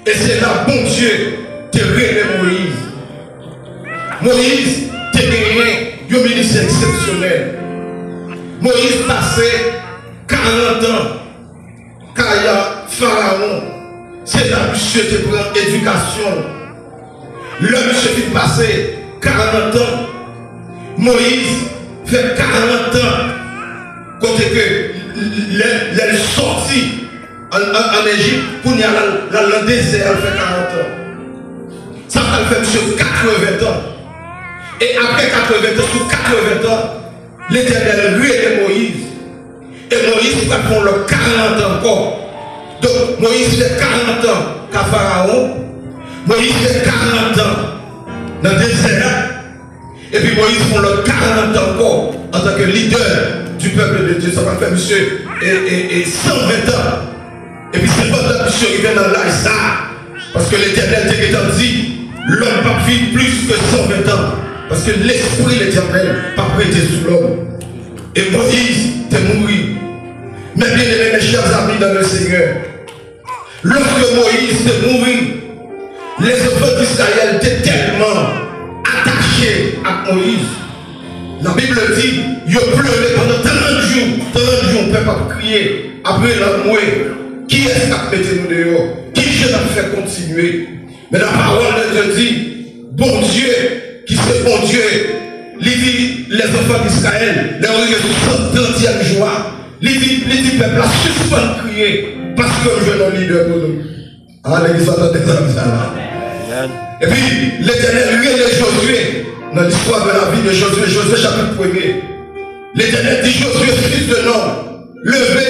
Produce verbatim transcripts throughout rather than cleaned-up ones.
E se la Bondye te rele Moyiz. Moyiz te genyen yon minis eksepsyonèl. Moyiz pase karant an kay Farawon. Se la misye te pran edikasyon l. Lè misye fin pase karant an, Moyiz fè karant an kote ke lè, lè l sòti ann, ann, ann Ejip, kounye a l al, l al nan dezè a, l fè karant an. Sa pral fè misye katreven tan. E apre katreven tan, sou katreven tan, Letènèl rele Moyiz. E Moyiz pral fè yon lòt karant an ankò. Donk, Moyiz fè karant an ka Farawon. Moyiz fè karant an nan dezè a. Epi Moyiz fè yon lòt karant an ankò antanke lidè du peuple de Dieu. Sa pral fè misye e, e, e san ven tan. Epi se pandan misye rive nan laj sa a, paske Letènèl te gentan di, lòm p ap viv plis ke san ven tan, paske Lespri Letènèl p ap rete sou lòm. E Moyiz te mouri. Mes bien-aimés, mes chers amis dans le Seigneur, lòske Moyiz te mouri, lèzanfan d Izrayèl te tèlman atache ak Moyiz, Labib di, yo plere pandan trant jou, trant jou pèp ap kriye, ap rele anmwe, kiyès k ap mete nou deyò? Ki jan n ap fè kontinye? Men la parole de Dieu di, Bondye, ki se Bondye, li di lèzanfan d Izrayèl, lè yo rive sou san trantyèm jou a, li di, li di pèp la, sispann kriye, paske m jwenn yon lidè pou nou. A, legliz la tande zanmi sa la. Epi, Letènèl rele Jozye nan listwa de lavi de Jozye, Jozye chapit premye. Letènèl di Jozye, fis de nonm, leve,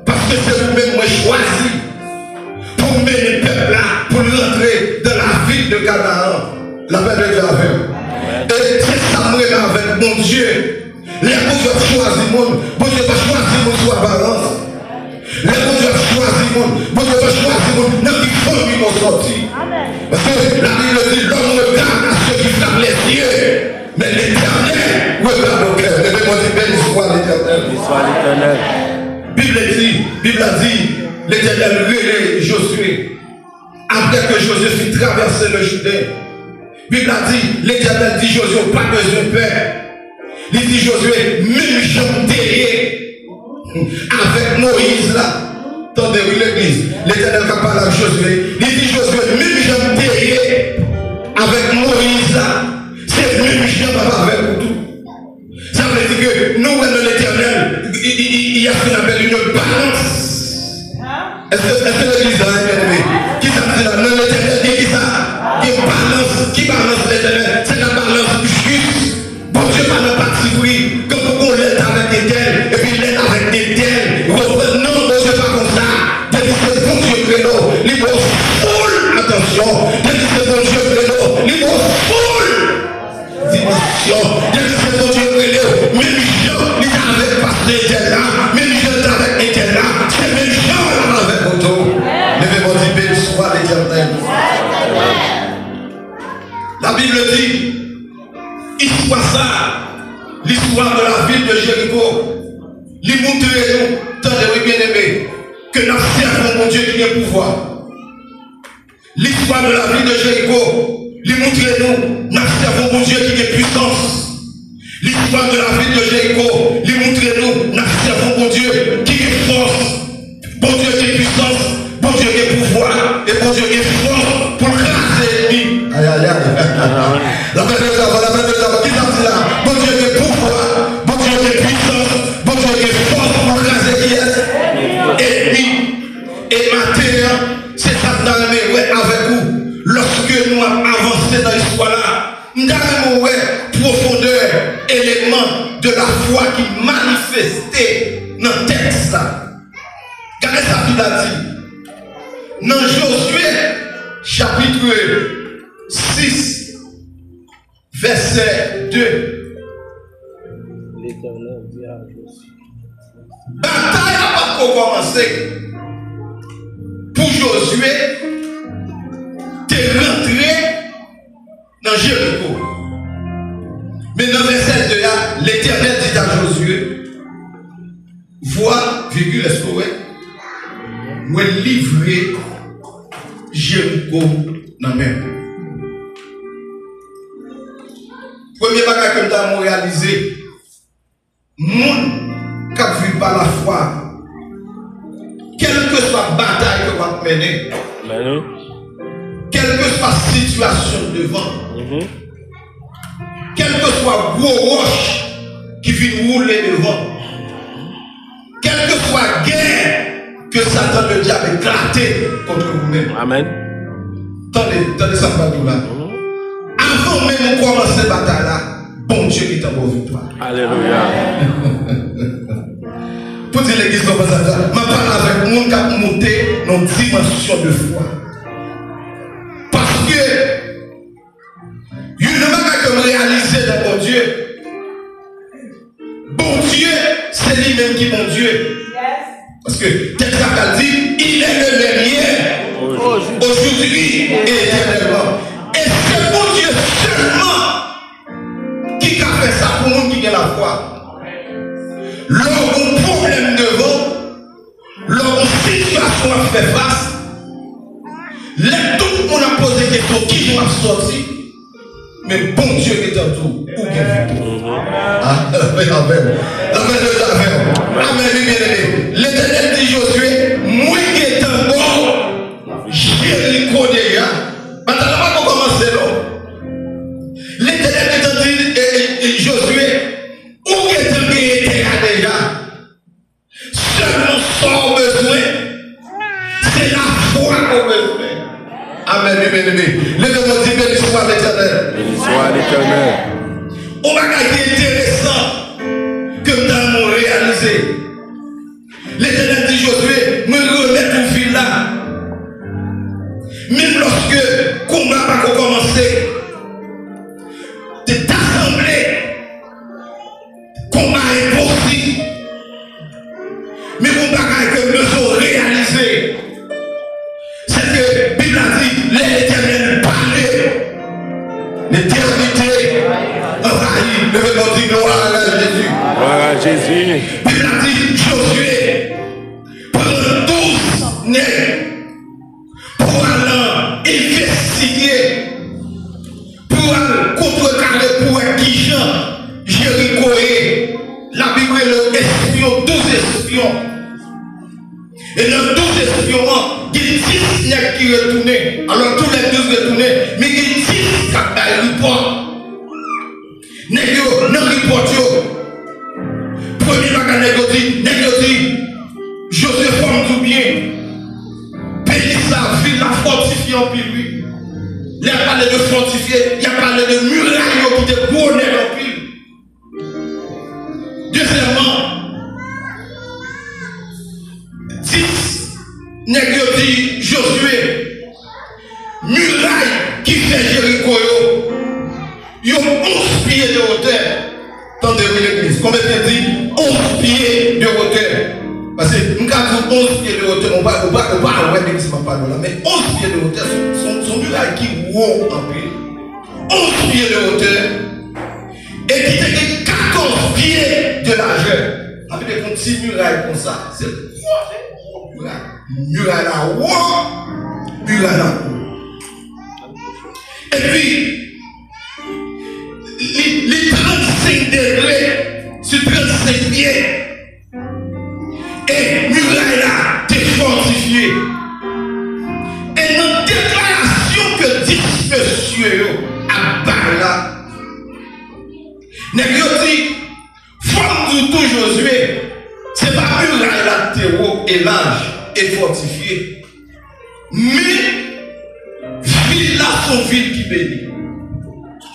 paske se ou menm mwen chwazi pou mennen pèp la, pou l rantre dans la ville de Canaan. Lapè de Dye avè w. E se sa m renmen avèk Bondye. Lè Bondye ap chwazi moun, Bondye pa chwazi moun sou aparans. Lè Bondye ap chwazi moun, Bondye pa chwazi moun nan ki fanmi w sòti. Paske Labib di, l'homme regarde à ce qui frappe les yeux, mais l'Éternel regarde au cœur. Leve men w di, beni swa Letènèl. Beni swa Letènèl. Bib la di, Bib la di, Letènèl rele Jozye. Apre ke Jozye fin travèse le Jouden, Bib la di, Letènèl di Jozye, ou pa bezwen pè. Li di Jozye, menm jan m te ye avèk Moyiz la, tande wi legliz, Letènèl k ap pale ak Jozye, li di Jozye, menm jan m te ye avèk Moyiz la, se menm jan m ap avèk ou tou. Sa vle di ke nou wè nan Letènèl, il y a ce qu'on appelle une balance. Èske, èske legliz la, bien aimé? Kisa m di la? Nan Letènèl, gen kisa? Gen balans. Ki balans Letènèl? Se la balance juste. Bondye pa nan patipri. Kankou gon lè l t avèk entèl, epi lè l avèk entèl, reprann. Non, Bondye pa konsa. Depi se Bondye k rele w, li ba w full atansyon. Depi se Bondye k rele w, li ba w full dimansyon. Depi se Bondye rele w, menm jan li t avèk pastè entèl la, menm jan li t avèk entèl la, se menm jan l ap avèk ou tou. Leve men w di, beni swa Letènèl. Labib di, istwa sa, l'histoire de la ville de Jéricho, li montre nou, tande wi, bien aimé, ke n ap sèvi yon Bondye ki gen pouvwa. L'histoire de la ville de Jéricho, li montre nou, n ap sèvi yon Bondye ki gen pwisans. L'histoire de la ville de Jéricho, li montre nou, n ap sèvi yon Bondye ki gen fòs. Bondye gen pwisans, Bondye gen pouvwa, e Bondye gen fòs pou l kraze ènmi. Ay, ay, ay. Lapè de Dye avè w, lapè de Dye avè w. Ki sa m di la? Bondye gen pouvwa, Bondye gen pwisans, Bondye gen fòs pou l kraze kiyès? Ènmi. E maten an, se sa m ta renmen wè avèk ou. Lòske nou ap avanse nan istwa la, m ta renmen wè pwofondè eleman de la foi ki manifeste nan tèks la. Gade sa Bib la di. Nan Jozye, chapit sis, vèsè de. Letènèl di a Jozye. Batay la pa t ko kòmanse pou Jozye te rantre nan Jeriko. Men nan vèsè de a, Letènèl di a Jozye, Vois, virgule, èske w wè? Mwen livre Jeriko nan men m. Premye bagay ke m ta renmen w reyalize, moun k ap viv pa lafwa, kèlkeswa batay ke w ap mennen, kèlkeswa sitiyasyon devan, kèlkeswa gwo wòch ki vin woule devan, kèlkeswa gè ke Satan ledyab eklate kont ou menm. Amèn. Tande, tande sa m pral di w la. Avan menm ou kòmanse batay la, Bondye gentan ba w viktwa. Alelouya. Pou di legliz nan pase sa, m ap pale avèk moun k ap moute nan dimansyon de fwa. Paske, youn nan bagay ke m reyalize nan Bondye, Bondye, se li menm ki Bondye. Paske tèks la pral di, il est le même hier, aujourd'hui et éternellement. E se Bondye sèlman ki ka fè sa pou moun ki gen lafwa. Lè w gon pwoblèm devan w, lè w gon sitiyasyon w ap fè fas, lè tout moun ap poze kesyon kijan w ap sòti, men Bondye gentan di w, ou gen viktwa. Ah, lapè avè w. Lapè de Dye avè w. Amèn, wi, byeneme. Letènèl di Jozye, mwen gentan ba w Jeriko deja. Batay la poko kòmanse non. Letènèl gentan di e, e, e, Jozye, ou gentan genyen tè a deja. Sèlman sa w bezwen, se lafwa w bezwen. Amèn, wi, byeneme. Leve men w, di, beni swa Letènèl. Beni swa Letènèl. Yon bagay ki enteresan ke m ta renmen w reyalize. Letènèl di Jozye, mwen remèt ou vil la. Menm lòske konba pako kòmanse, te ta sanble konba enposib. Men gon bagay ke m bezwen w reyalize, se ke Bib la di, lè Letènèl pale, letènite anvayi. Leve men w, di, glwa a Jezi. Glwa a Jezi. Bib la di, Jozye pran douz nèg pou al envestige, pou al kontrekare, pou wè kijan Jeriko ye. Labib rele yo espyon, douz espyon. E nan douz espyon an, gen dis nèg ki retounen. Alò, tou lè douz retounen, men gen dis k ap bay ripòt. Nèg yo, nan ripòt yo, premye bagay nèg yo di, nèg yo di, Jozye, fò m di w byen, peyi sa, vil la fòtifye anpil, wi. Lè y ap pale de fòtifye, y ap pale de miray yo ki te gwo nèt anpil. Dezyèmman, dis nèg yo di Jozye, miray ki fè Jeriko yo, yo onz pye de wotè. Tande wi legliz. Konbyen ki di onz pye de wotè? Paske m ka di w onz pye de wotè, ou pa, ou pa, ou pa wè legliz m ap pale w la, men onz pye de wotè, se, se, se yon miray ki wo anpil. Onz pye de wotè, e ki te gen katòz pye de lajè. Sa vle di yon ti miray konsa, se gwo, gwo miray. Miray la wo, miray la wo. Epi, li, li trannsenk degre sou trannsenk pye. E miray la te fòtifye. E nan deklarasyon ke dis mesye yo ap bay la, nèg yo di, fò m di w tou, Jozye, se pa miray la k te wo e laj e fòtifye. Men, vil la se yon vil ki beni.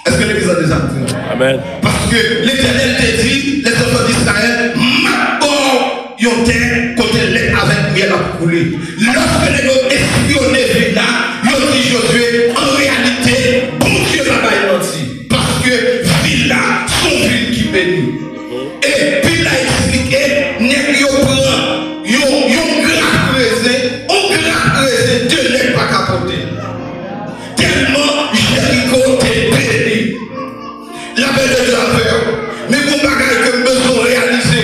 Èske legliz la deja antre? Amèn. Paske Letènèl te di lèzanfan Izrayèl, m ap ba w yon tè kote lèt avèk myèl ap koule. Lòske nèg yo espyone vil la, yo di Jozye, an reyalite, Bondye pa bay manti. Paske vil la se yon vil ki beni. E Bib la eksplike, nèg yo pran yon, yon grak rezen, yon grak rezen de nèg pa ka pote. Tèlman Jeriko te beni. Lapè de Dye avè w. Men gon bagay ke m bezwen w reyalize.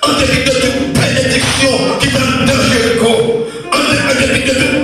An depi de tout benediksyon ki t anndan Jeriko, an de-, an depi de tout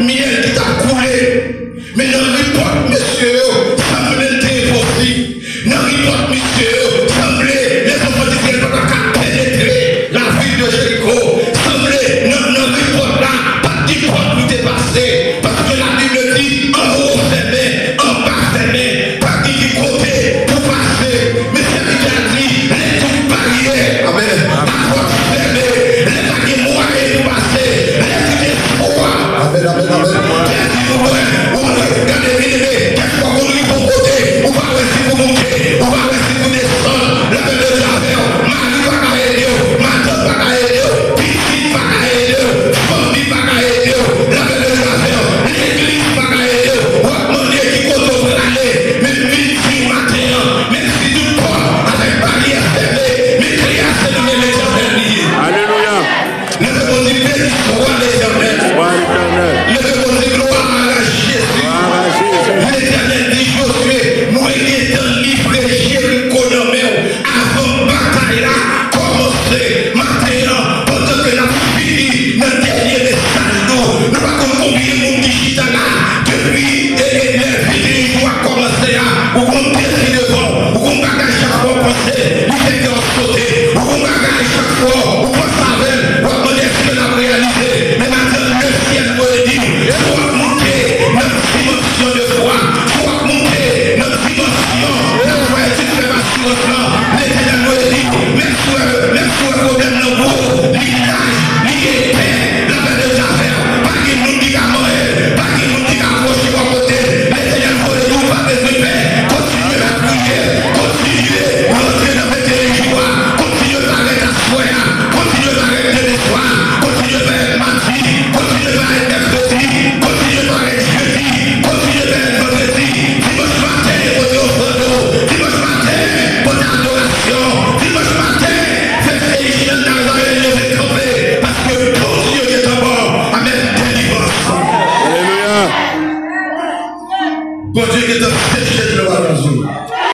pase, paske Labib di, anwo fèmen, anba fèmen, pa gen ki kote pou pase. Men sèvitè a di, lè tout baryè, amèn, a pòt fèmen, lè pa gen mwayen pou pase, lè tout espwa, amèn, amèn, amèn, pèdi pou mwen, ou mwen, gade, byeneme, kèlkeswa ou konn rive yon kote, ou pa wè si pou monte, ou pa wè si pou desann, lapè de Dye avè w, mari pa ka ede w, matant pa ka ede w, pitit pa ka ede w, fanmi pa ka ede w, lapè de Dye avè w, legliz pa ka ede w, w ap mande ki kote w prale, men m vin di w maten an, menm si tout pòt avèk baryè fèmen, men kle a se nan men Letènèl li ye. Alelouya. Leve pou di, beni swa Letènèl. Swa Letènèl. Leve pou di, glwa a Jezi. Glwa a Jezi. Letènèl di Jozye, mwen gentan livre Jeriko nan men w avan batay la kòmanse. Maten an, pandan ke n ap fini nan dènye mesaj nou, nou pa konn konbyen moun ki chita la depi e, e, lè videyo a kòmanse a. Ou gon defi devan w, ou gon bagay chak fwa w panse, li fè kè w sote, ou gon bagay chak fwa ou panse avè l, w ap mande èske l ap reyalize. Men maten an, lesyèl voye di w, si w ap moute nan dimansyon de fwa, si w ap moute nan dimansyon nan fwa etid fè asirans lan, Letènèl voye di w, menm si w wè, menm si w wè pwoblèm nan gwo, li laj, li epè, lapè de Dye avè w. Pa gen moun ki ka manyen l, pa gen moun ki ka pwoche bò kote l. Letènèl voye di w, ou pa bezwen pè. Kontinye lapriyè, kontinye rantre nan venteyen jou a, kontinye parèt aswè a, kontinye parèt demen swa, kontinye parèt madi, kontinye parèt mèkredi, kontinye parèt jedi, kontinye parèt vandredi, dimanch maten, pote ofrann ou, dimanch maten, pote adorasyon, dimanch maten, fè Seyè Nazarè leve kanpe, paske Bondye gentan ba w, amèn, delivrans. Alelouya. Bondye gentan seche dlo a nan zye w.